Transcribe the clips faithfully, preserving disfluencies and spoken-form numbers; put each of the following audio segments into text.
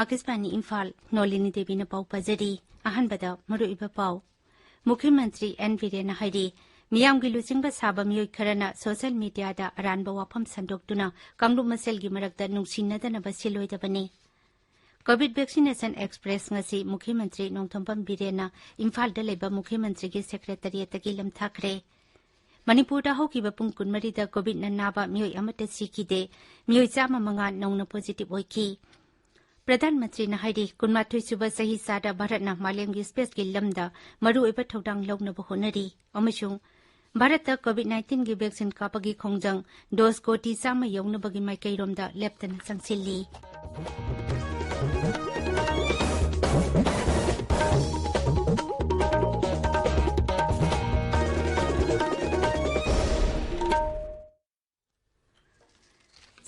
ꯑꯥꯀꯥꯁꯕꯥꯅꯤ ꯏꯝꯐꯥꯜ, ꯅꯣꯂꯤꯅꯤ ꯗꯦꯕꯤꯅ ꯄꯥꯎ ꯄꯥꯖꯔꯤ꯫ ꯑꯍꯥꯟꯕꯗ ꯃꯔꯨꯑꯣꯏꯕ ꯄꯥꯎ꯫ ꯃꯨꯈ꯭ꯌ ꯃꯟꯇ꯭ꯔꯤ ꯑꯦꯟ ꯕꯤꯔꯦꯟꯅ ꯍꯥꯏꯔꯤ, ꯃꯤꯌꯥꯝꯒꯤ ꯂꯨꯆꯤꯡꯕ ꯁꯥꯕ ꯃꯤꯑꯣꯏ ꯈꯔꯅ ꯁꯣꯁꯤꯌꯦꯜ ꯃꯤꯗꯤꯌꯥꯗ ꯑꯔꯥꯟꯕ ꯋꯥꯐꯝ ꯁꯟꯗꯣꯛꯇꯨꯅ ꯀꯥꯡꯂꯨꯞ ꯃꯁꯦꯜꯒꯤ ꯃꯔꯛꯇ ꯅꯨꯡꯁꯤꯅꯗꯅꯕ ꯁꯤꯜꯂꯣꯏꯗꯕꯅꯤ꯫ ꯀꯣꯚꯤꯗ ꯚꯦꯛꯁꯤꯅꯦꯁꯟ ꯑꯦꯛꯁꯄ꯭ꯔꯦꯁ ꯉꯁꯤ ꯃꯨꯈ꯭ꯌ ꯃꯟꯇ꯭ꯔꯤ ꯅꯣꯡꯊꯣꯝꯕꯝ ꯕꯤꯔꯦꯟꯅ ꯏꯝꯐꯥꯜꯗ ꯂꯩꯕ ꯃꯨꯈ꯭ꯌ ꯃꯟꯇ꯭ꯔꯤꯒꯤ ꯁꯦꯀ꯭ꯔꯦꯇꯔꯤꯌꯦꯠꯇꯒꯤ ꯂꯝꯊꯥꯈ꯭ꯔꯦ꯫ ꯃꯅꯤꯄꯨꯔꯗ ꯍꯧꯈꯤꯕ ꯄꯨꯡ ꯀꯨꯟꯃꯔꯤꯗ ꯀꯣꯚꯤꯗꯅ ꯅꯥꯕ ꯃꯤꯑꯣꯏ ꯑꯃꯠꯇ ꯁꯤꯈꯤꯗꯦ꯫ ꯃꯤꯑꯣꯏ ꯆꯥꯝꯃ ꯃꯉꯥ ꯅꯧꯅ ꯄꯣꯖꯤꯇꯤꯚ ꯑꯣꯏꯈꯤ꯫ ꯄ꯭ꯔꯙꯥꯟ ꯃꯟꯇ꯭ꯔꯤꯅ ꯍꯥꯏꯔꯤ, ꯀꯨꯟꯃꯥꯊꯣꯏ ꯁꯨꯕ ꯆꯍꯤ ꯆꯥꯗ ꯚꯥꯔꯠꯅ ꯃꯥꯂꯦꯝꯒꯤ ꯁ꯭ꯄꯦꯁꯀꯤ ꯂꯝꯗ ꯃꯔꯨꯑꯣꯏꯕ ꯊꯧꯗꯥꯡ ꯂꯧꯅꯕ ꯍꯣꯠꯅꯔꯤ ꯑꯃꯁꯨꯡ ꯚꯥꯔꯠꯇ ꯀꯣꯚꯤꯗ ꯅꯥꯏꯟꯇꯤꯟꯒꯤ ꯚꯦꯛꯁꯤꯟ ꯀꯥꯞꯄꯒꯤ ꯈꯣꯡꯖꯪ ꯗꯣꯁ ꯀꯣꯇꯤ ꯆꯥꯝꯃ ꯌꯧꯅꯕꯒꯤ ꯃꯥꯏꯀꯩꯔꯣꯝꯗ ꯂꯦꯞꯇꯅ ꯆꯪꯁꯤꯜꯂꯤ꯫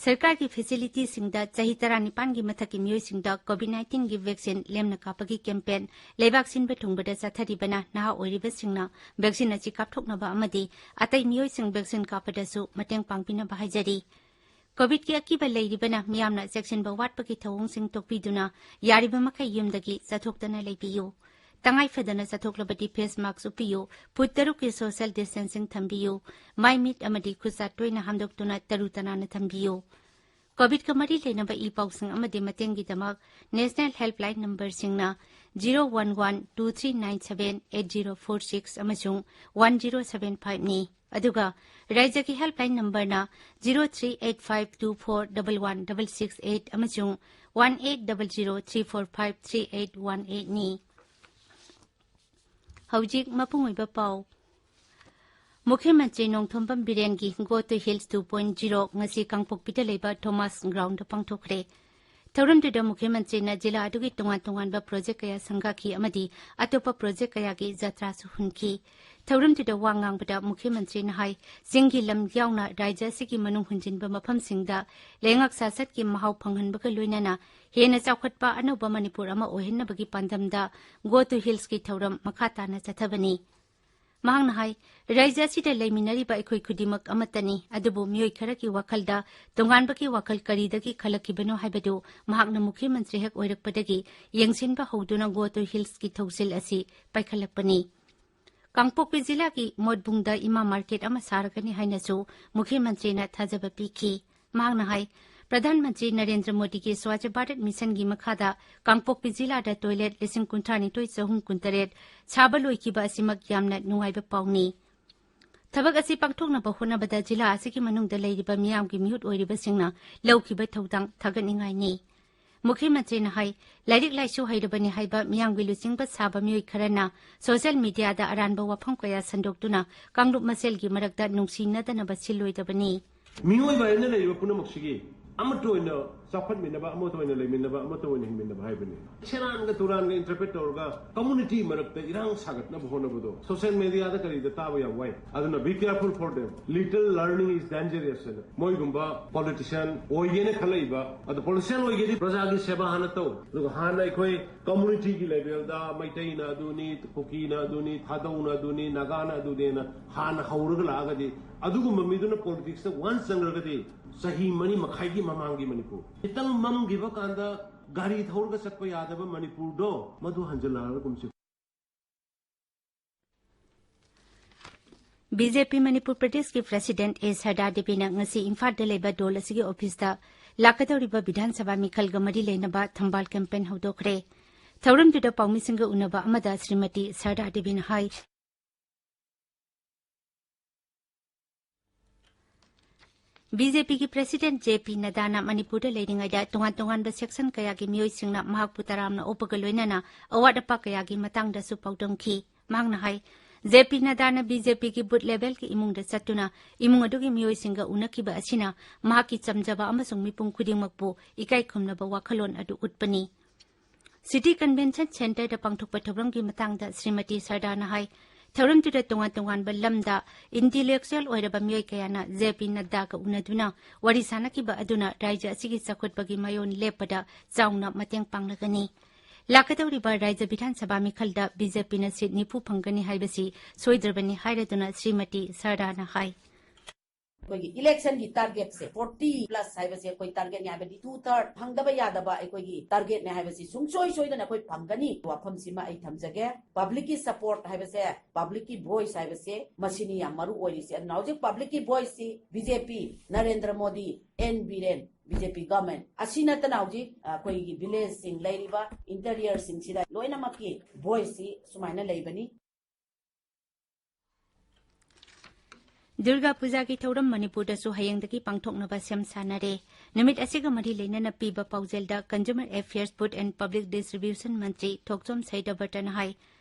ꯁꯔꯀꯥꯔꯒꯤ ꯐꯦꯁꯤꯂꯤꯇꯤꯁꯤꯡꯗ ꯆꯍꯤ ꯇꯔꯥꯅꯤꯄꯥꯟꯒꯤ ꯃꯊꯛꯀꯤ ꯃꯤꯑꯣꯏꯁꯤꯡꯗ ꯀꯣꯚꯤꯗ ꯅꯥꯏꯟꯇꯤꯟꯒꯤ ꯚꯦꯛꯁꯤꯟ ꯂꯦꯝꯅ ꯀꯥꯞꯄꯒꯤ ꯀꯦꯝꯄꯦꯟ ꯂꯩꯕꯥꯛ ꯁꯤꯟꯕ ꯊꯨꯡꯕꯗ ꯆꯠꯊꯔꯤꯕꯅ ꯅꯍꯥ ꯑꯣꯏꯔꯤꯕꯁꯤꯡꯅ ꯚꯦꯛꯁꯤꯟ ꯑꯁꯤ ꯀꯥꯞꯊꯣꯛꯅꯕ ꯑꯃꯗꯤ ꯑꯇꯩ ꯃꯤꯑꯣꯏꯁꯤꯡ ꯚꯦꯛꯁꯤꯟ ꯀꯥꯞꯄꯗꯁꯨ ꯃꯇꯦꯡ ꯄꯥꯡꯕꯤꯅꯕ ꯍꯥꯏꯖꯔꯤ꯫ ꯀꯣꯚꯤꯗꯀꯤ ꯑꯀꯤꯕ ꯂꯩꯔꯤꯕꯅ ꯃꯤꯌꯥꯝꯅ ꯆꯦꯛꯁꯤꯟꯕ ꯋꯥꯠꯄꯒꯤ ꯊꯧꯑꯣꯡꯁꯤꯡ ꯇꯣꯛꯄꯤꯗꯨꯅ ꯌꯥꯔꯤꯕ ꯃꯈꯩ ꯌꯨꯝꯗꯒꯤ ꯆꯠꯊꯣꯛꯇꯅ ꯂꯩꯕꯤꯌꯨ꯫ ꯇꯉꯥꯏ ꯐꯗꯅ ꯆꯠꯊꯣꯛꯂꯕꯗꯤ ꯐꯦꯁ ꯃꯥꯛꯁ ꯎꯞꯄꯤꯌꯨ, ꯐꯨꯠ ꯇꯔꯨꯛꯀꯤ ꯁꯣꯁꯤꯌꯦꯜ ꯗꯤꯁꯇꯦꯟꯁꯤꯡ ꯊꯝꯕꯤꯌꯨ, ꯃꯥꯏ ꯃꯤꯠ ꯑꯃꯗꯤ ꯈꯨꯠꯁꯥ ꯇꯣꯏꯅ ꯍꯥꯝꯗꯣꯛꯇꯨꯅ ꯇꯔꯨ ꯇꯅꯥꯟꯅ ꯊꯝꯕꯤꯌꯨ꯫ ꯀꯣꯚꯤꯗꯀ ꯃꯔꯤ ꯂꯩꯅꯕ ꯏ ꯄꯥꯎꯁꯤꯡ ꯑꯃꯗꯤ ꯃꯇꯦꯡꯒꯤꯗꯃꯛ ꯅꯦꯁꯅꯦꯜ ꯍꯦꯜꯞꯂꯥꯏꯟ ꯅꯝꯕꯔꯁꯤꯡꯅ zero one one two three nine seven eight zero four six ꯑꯃꯁꯨꯡ ꯋꯥꯟ ꯖꯤꯔꯣ ꯁꯚꯦꯟ ꯐꯥꯏꯚꯅꯤ꯫ ꯑꯗꯨꯒ ꯔꯥꯖ꯭ꯌꯒꯤ ꯍꯦꯜꯞꯂꯥꯏꯟ ꯅꯝꯕꯔꯅ zero three eight five two four double one double six eight ꯑꯃꯁꯨꯡ one eight double zero three four five three eight one ꯑꯩꯠꯅꯤ꯫ ꯍꯧꯖꯤꯛ ꯃꯄꯨꯡ ꯑꯣꯏꯕ ꯄꯥꯎ꯫ ꯃꯨꯈ꯭ꯌ ꯃꯟꯇ꯭ꯔꯤ Nongthombam ꯕꯤꯔꯦꯟꯒꯤ Go to Hills two point zero ꯉꯁꯤ ꯀꯥꯡꯄꯣꯛꯄꯤꯗ ꯂꯩꯕ ꯊꯣꯃꯥꯁ ꯒ꯭ꯔꯥꯎꯟꯗ ꯄꯥꯡꯊꯣꯛꯈ꯭ꯔꯦ꯫ ꯊꯧꯔꯝꯗꯨꯗ ꯃꯨꯈ꯭ꯌ ꯃꯟꯇ꯭ꯔꯤꯅ ꯖꯤꯂꯥ ꯑꯗꯨꯒꯤ ꯇꯣꯉꯥꯟ ꯇꯣꯉꯥꯟꯕ ꯄ꯭ꯔꯣꯖꯦꯛ ꯀꯌꯥ ꯁꯪꯒꯥꯈꯤ ꯑꯃꯗꯤ ꯑꯇꯣꯞꯄ ꯄ꯭ꯔꯣꯖꯦꯛ ꯀꯌꯥꯒꯤ ꯖꯇ꯭ꯔꯥꯁꯨ ꯍꯨꯟꯈꯤ꯫ ꯊꯧꯔꯝꯗꯨꯗ ꯋꯥ ꯉꯥꯡꯕꯗ ꯃꯨꯈ꯭ꯌ ꯃꯟꯇ꯭ꯔꯤꯅ ꯍꯥꯏ, ꯆꯤꯡꯒꯤ ꯂꯝ ꯌꯥꯎꯅ ꯔꯥꯖ꯭ꯌ ꯑꯁꯤꯒꯤ ꯃꯅꯨꯡ ꯍꯨꯟꯖꯤꯟꯕ ꯃꯐꯝꯁꯤꯡꯗ ꯂꯩꯉꯥꯛ ꯁꯥꯁꯠꯀꯤ ꯃꯍꯥꯎ ꯐꯪꯍꯟꯕꯒ ꯂꯣꯏꯅꯅ ꯍꯦꯟꯅ ꯆꯥꯎꯈꯠꯄ ꯑꯅꯧꯕ ꯃꯅꯤꯄꯨꯔ ꯑꯃ ꯑꯣꯏꯍꯟꯅꯕꯒꯤ ꯄꯥꯟꯗꯝꯗ Go to Hillsꯀꯤ ꯊꯧꯔꯝ ꯃꯈꯥ ꯇꯥꯅ ꯆꯠꯊꯕꯅꯤ꯫ ꯃꯍꯥꯛꯅ ꯍꯥꯏ, ꯔꯥꯏꯖ꯭ꯌ ꯑꯁꯤꯗ ꯂꯩꯃꯤꯟꯅꯔꯤꯕ ꯑꯩꯈꯣꯏ ꯈꯨꯗꯤꯡꯃꯛ ꯑꯃꯠꯇꯅꯤ, ꯑꯗꯨꯕꯨ ꯃꯤꯑꯣꯏ ꯈꯔꯒꯤ ꯋꯥꯈꯜꯗ ꯇꯣꯉꯥꯟꯕꯒꯤ ꯋꯥꯈꯜ ꯀꯔꯤꯗꯒꯤ ꯈꯜꯂꯛꯈꯤꯕꯅꯣ ꯍꯥꯏꯕꯗꯨ ꯃꯍꯥꯛꯅ ꯃꯨꯈ꯭ꯌ ꯃꯟꯇ꯭ꯔꯤ ꯍꯦꯛ ꯑꯣꯏꯔꯛꯄꯗꯒꯤ ꯌꯦꯡꯁꯤꯟꯕ ꯍꯧꯗꯨꯅ Go to Hillsꯀꯤ ꯊꯧꯁꯤꯜ ꯑꯁꯤ ꯄꯥꯏꯈꯠꯂꯛꯄꯅꯤ꯫ ꯀꯥꯡꯄꯣꯛꯄꯤ ꯖꯤꯂꯥꯒꯤ ꯃꯣꯠꯕꯨꯡꯗ ꯏꯃꯥ ꯃꯥꯔꯀꯦꯠ ꯑꯃ ꯁꯥꯔꯒꯅꯤ ꯍꯥꯏꯅꯁꯨ ꯃꯨꯈ꯭ꯌ ꯃꯟꯇ꯭ꯔꯤꯅ ꯊꯥꯖꯕ ꯄꯤꯈꯤ꯫ ꯃꯍꯥꯛꯅ ꯍꯥꯏ, ꯄ꯭ꯔꯙꯥꯟ ꯃꯟꯇ꯭ꯔꯤ ꯅꯔꯦꯟꯗ꯭ꯔ ꯃꯣꯗꯤꯒꯤ ꯁ꯭ꯋꯥꯆ ꯚꯥꯔꯠ ꯃꯤꯁꯟꯒꯤ ꯃꯈꯥꯗ ꯀꯥꯡꯄꯣꯛꯄꯤ ꯖꯤꯂꯥꯗ ꯇꯣꯏꯂꯦꯠ ꯂꯤꯁꯤꯡ ꯀꯨꯟꯊ꯭ꯔꯥ ꯅꯤꯊꯣꯏ ꯆꯍꯨꯝ ꯀꯨꯟꯇꯔꯦꯠ ꯁꯥꯕ ꯂꯣꯏꯈꯤꯕ ꯑꯁꯤꯃꯛ ꯌꯥꯝꯅ ꯅꯨꯡꯉꯥꯏꯕ ꯄꯥꯎꯅꯤ꯫ ꯊꯕꯛ ꯑꯁꯤ ꯄꯥꯡꯊꯣꯛꯅꯕ ꯍꯣꯠꯅꯕꯗ ꯖꯤꯂꯥ ꯑꯁꯤꯒꯤ ꯃꯅꯨꯡꯗ ꯂꯩꯔꯤꯕ ꯃꯤꯌꯥꯝꯒꯤ ꯃꯤꯍꯨꯠ ꯑꯣꯏꯔꯤꯕꯁꯤꯡꯅ ꯂꯧꯈꯤꯕ ꯊꯧꯗꯥꯡ ꯊꯥꯒꯠꯅꯤꯡꯉꯥꯏꯅꯤ꯫ ꯃꯨꯈ꯭ꯌ ꯃꯟꯇ꯭ꯔꯤꯅ ꯍꯥꯏ, ꯂꯥꯏꯔꯤꯛ ꯂꯥꯏꯁꯨ ꯍꯩꯔꯕꯅꯤ ꯍꯥꯏꯕ ꯃꯤꯌꯥꯝꯒꯤ ꯂꯨꯆꯤꯡꯕ ꯁꯥꯕ ꯃꯤꯑꯣꯏ ꯈꯔꯅ ꯁꯣꯁꯤꯌꯦꯜ ꯃꯤꯗꯤꯌꯥꯗ ꯑꯔꯥꯟꯕ ꯋꯥꯐꯝ ꯀꯌꯥ ꯁꯟꯗꯣꯛꯇꯨꯅ ꯀꯥꯡꯂꯨꯞ ꯃꯁꯦꯜꯒꯤ ꯃꯔꯛꯇ ꯅꯨꯡꯁꯤꯅꯗꯅꯕ ꯁꯤꯜꯂꯣꯏꯗꯕꯅꯤ꯫ ꯃꯤꯑꯣꯏꯕ ꯍꯥꯏꯅ ꯂꯩꯔꯤꯕ ꯄꯨꯝꯅꯃꯛꯁꯤꯒꯤ ꯑꯃꯠꯇ ꯑꯣꯏꯅ ꯆꯥꯎꯈꯠꯃꯤꯟꯅꯕ, ꯑꯃꯠꯇ ꯑꯣꯏꯅ ꯂꯩꯃꯤꯟꯅꯕ, ꯑꯃꯠꯇ ꯑꯣꯏꯅ ꯍꯤꯡꯃꯤꯟꯅꯕ ꯍꯥꯏꯕꯅꯤ꯫ ꯁꯦꯔꯥꯟꯒ ꯇꯨꯔꯥꯟꯒ interpret ꯇꯧꯔꯒ community ꯃꯔꯛꯇ ꯏꯔꯥꯡ ꯁꯥꯒꯠꯅꯕ ꯍꯣꯠꯅꯕꯗꯣ, social mediaꯗ ꯀꯔꯤꯗ ꯇꯥꯕ ꯌꯥꯝ ꯋꯥꯏ꯫ ꯑꯗꯨꯅ be careful for them. Little learning is dangerous ꯍꯥꯏꯅ꯫ ꯃꯣꯏꯒꯨꯝꯕ politician ꯑꯣꯏꯒꯦꯅ ꯈꯜꯂꯛꯏꯕ, ꯑꯗꯣ politician ꯑꯣꯏꯒꯦꯗꯤ ꯄ꯭ꯔꯖꯥꯒꯤ ꯁꯦꯕꯥ ꯍꯥꯟꯅ ꯇꯧ꯫ ꯑꯗꯨꯒ ꯍꯥꯟꯅ ꯑꯩꯈꯣꯏ communityꯒꯤ levelꯗ ꯃꯩꯇꯩꯅ ꯑꯗꯨꯅꯤ, ꯀꯨꯀꯤꯅ ꯑꯗꯨꯅꯤ, ꯊꯥꯗꯧꯅ ꯑꯗꯨꯅꯤ, ꯅꯥꯒꯥꯅ ꯑꯗꯨꯅꯦꯅ ꯍꯥꯟꯅ ꯍꯧꯔꯒ ꯂꯥꯛꯑꯒꯗꯤ, ꯑꯗꯨꯒꯨꯝꯕ ꯃꯤꯗꯨꯅ politicsꯇ once ꯆꯪꯈ꯭ꯔꯒꯗꯤ, ꯆꯍꯤ ꯃꯔꯤ ꯃꯈꯥꯏꯒꯤ ꯃꯃꯥꯡꯒꯤ ꯃꯅꯤꯄꯨꯔ, ꯈꯤꯇꯪ ꯃꯝꯈꯤꯕ ꯀꯥꯟꯗ ꯒꯥꯔꯤ ꯊꯧꯔꯒ ꯆꯠꯄ ꯌꯥꯗꯕ ꯃꯅꯤꯄꯨꯔꯗꯣ, ꯃꯗꯨ ꯍꯟꯖꯤꯜꯂꯛꯑꯔꯣꯏꯒꯨꯝꯁꯤ꯫ ꯕꯤ ꯖꯦ ꯄꯤ ꯃꯅꯤꯄꯨꯔ ꯄ꯭ꯔꯗꯦꯁꯀꯤ president ꯑꯦ ꯁꯔꯗꯥ ꯗꯦꯕꯤꯅ ꯉꯁꯤ ꯏꯝꯐꯥꯜꯗ ꯂꯩꯕ ꯗꯣꯜ ꯑꯁꯤꯒꯤ officeꯇ ꯂꯥꯛꯀꯗꯧꯔꯤꯕ ꯕꯤꯙꯥꯟ ꯁꯚꯥ ꯃꯤꯈꯜꯒ ꯃꯔꯤ ꯂꯩꯅꯕ ꯊꯝꯕꯥꯜ campaign ꯍꯧꯗꯣꯛꯈ꯭ꯔꯦ꯫ ꯊꯧꯔꯝꯗꯨꯗ ꯄꯥꯎꯃꯤꯁꯤꯡꯒ ꯎꯅꯕ ꯑꯃꯗ ꯁ꯭ꯔꯤꯃꯇꯤ ꯁꯔꯗꯥ ꯗꯦꯕꯤꯅ ꯍꯥꯏ, ꯕꯤ ꯖꯦ ꯄꯤꯒꯤ president ꯖꯦ ꯄꯤ ꯅꯗꯥꯅ ꯃꯅꯤꯄꯨꯔꯗ ꯂꯩꯔꯤꯉꯩꯗ ꯇꯣꯉꯥꯟ ꯇꯣꯉꯥꯟꯕ section ꯀꯌꯥꯒꯤ ꯃꯤꯑꯣꯏꯁꯤꯡꯅ ꯃꯍꯥꯛꯄꯨ ꯇꯔꯥꯝꯅ ꯑꯣꯛꯄꯒ ꯂꯣꯏꯅꯅ ꯑꯋꯥꯠ ꯑꯄꯥ ꯀꯌꯥꯒꯤ ꯃꯇꯥꯡꯗꯁꯨ ꯄꯥꯎꯗꯝꯈꯤ꯫ ꯃꯍꯥꯛꯅ ꯍꯥꯏ, ꯖꯦ ꯄꯤ ꯅꯗꯥꯅ ꯕꯤ ꯖꯦ ꯄꯤꯒꯤ booth levelꯒꯤ ꯏꯃꯨꯡꯗ ꯆꯠꯇꯨꯅ ꯏꯃꯨꯡ ꯑꯗꯨꯒꯤ ꯃꯤꯑꯣꯏꯁꯤꯡꯒ ꯎꯅꯈꯤꯕ ꯑꯁꯤꯅ ꯃꯍꯥꯛꯀꯤ ꯆꯝꯖꯕ ꯑꯃꯁꯨꯡ ꯃꯤꯄꯨꯝ ꯈꯨꯗꯤꯡꯃꯛꯄꯨ ꯏꯀꯥꯏ ꯈꯨꯝꯅꯕ ꯋꯥꯈꯜꯂꯣꯟ ꯑꯗꯨ ꯎꯠꯄꯅꯤ꯫ City Convention Centreꯗ ꯄꯥꯡꯊꯣꯛꯄ ꯊꯧꯔꯝꯒꯤ ꯃꯇꯥꯡꯗ ꯁ꯭ꯔꯤꯃꯇꯤ ꯁꯔꯗꯥꯅ ꯍꯥꯏ, ꯊꯧꯔꯝꯗꯨꯗ ꯇꯣꯉꯥꯟ ꯇꯣꯉꯥꯟꯕ ꯂꯝꯗ intellectual ꯑꯣꯏꯔꯕ ꯃꯤꯑꯣꯏ ꯀꯌꯥꯅ ꯖꯦ ꯄꯤ ꯅꯗꯥꯒ ꯎꯅꯗꯨꯅ ꯋꯥꯔꯤ ꯁꯥꯅꯈꯤꯕ ꯑꯗꯨꯅ ꯔꯥꯖ꯭ꯌ ꯑꯁꯤꯒꯤ ꯆꯥꯎꯈꯠꯄꯒꯤ ꯃꯥꯏꯑꯣꯟ ꯂꯦꯞꯄꯗ ꯆꯥꯎꯅ ꯃꯇꯦꯡ ꯄꯥꯡꯂꯒꯅꯤ꯫ ꯂꯥꯛꯀꯗꯧꯔꯤꯕ ꯔꯥꯖ꯭ꯌ ꯕꯤꯙꯥꯟ ꯁꯚꯥ ꯃꯤꯈꯜꯗ ꯕꯤ ꯖꯦ ꯄꯤꯅ ꯁꯤꯠ ꯅꯤꯐꯨ ꯐꯪꯒꯅꯤ ꯍꯥꯏꯕꯁꯤ ꯁꯣꯏꯗ꯭ꯔꯕꯅꯤ ꯍꯥꯏꯔꯗꯨꯅ ꯁ꯭ꯔꯤꯃꯇꯤ ꯁꯔꯗꯥꯅ ꯍꯥꯏ꯫ ꯑꯩꯈꯣꯏꯒꯤ ꯏꯂꯦꯛꯁꯟꯒꯤ ꯇꯥꯔꯒꯦꯠꯁꯦ ꯐꯣꯔꯇꯤ ꯄ꯭ꯂꯁ ꯍꯥꯏꯕꯁꯦ ꯑꯩꯈꯣꯏ ꯇꯥꯔꯒꯦꯠꯅꯤ ꯍꯥꯏꯕꯗꯤ ꯇꯨ ꯊꯥꯔꯠ ꯐꯪꯗꯕ ꯌꯥꯗꯕ ꯑꯩꯈꯣꯏꯒꯤ ꯇꯥꯔꯒꯦꯠꯅꯤ ꯍꯥꯏꯕꯁꯤ ꯁꯨꯡꯁꯣꯏ ꯁꯣꯏꯗꯅ ꯑꯩꯈꯣꯏ ꯐꯪꯒꯅꯤ꯫ ꯋꯥꯐꯝꯁꯤꯃ ꯑꯩ ꯊꯝꯖꯒꯦ꯫ ꯄꯕ꯭ꯂꯤꯛꯀꯤ ꯁꯄꯣꯔꯠ ꯍꯥꯏꯕꯁꯦ, ꯄꯕ꯭ꯂꯤꯛꯀꯤ ꯚꯣꯏꯁ ꯍꯥꯏꯕꯁꯦ ꯃꯁꯤꯅꯤ ꯌꯥꯝ ꯃꯔꯨ ꯑꯣꯏꯔꯤꯁꯦ꯫ ꯑꯗꯨꯅ ꯍꯧꯖꯤꯛ ꯄꯕ꯭ꯂꯤꯛꯀꯤ ꯚꯣꯏꯁꯁꯤ B J P, Narendra Modi, N Biren, B J P government. ꯑꯁꯤ ꯅꯠꯇꯅ ꯍꯧꯖꯤꯛ ꯑꯩꯈꯣꯏꯒꯤ ꯚꯤꯂꯦꯖꯁꯤꯡ ꯂꯩꯔꯤꯕ, ꯏꯟꯇꯤꯔꯤꯌꯔꯁꯤꯡꯁꯤꯗ ꯂꯣꯏꯅꯃꯛꯀꯤ ꯚꯣꯏꯁꯁꯤ ꯁꯨꯃꯥꯏꯅ ꯂꯩꯕꯅꯤ꯫ ꯗꯨꯔꯒꯥ ꯄꯨꯖꯥꯒꯤ ꯊꯧꯔꯝ ꯃꯅꯤꯄꯨꯔꯗꯁꯨ ꯍꯌꯦꯡꯗꯒꯤ ꯄꯥꯡꯊꯣꯛꯅꯕ ꯁꯦꯝ ꯁꯥꯅꯔꯦ꯫ ꯅꯨꯃꯤꯠ ꯑꯁꯤꯒ ꯃꯔꯤ ꯂꯩꯅꯅ ꯄꯤꯕ ꯄꯥꯎꯖꯦꯜꯗ Consumer Affairs, Food and Public Distribution ꯃꯟꯇ꯭ꯔꯤ ꯊꯣꯛꯆꯣꯝ ꯁꯩꯗꯕꯔꯇꯅ ꯍꯥꯏ,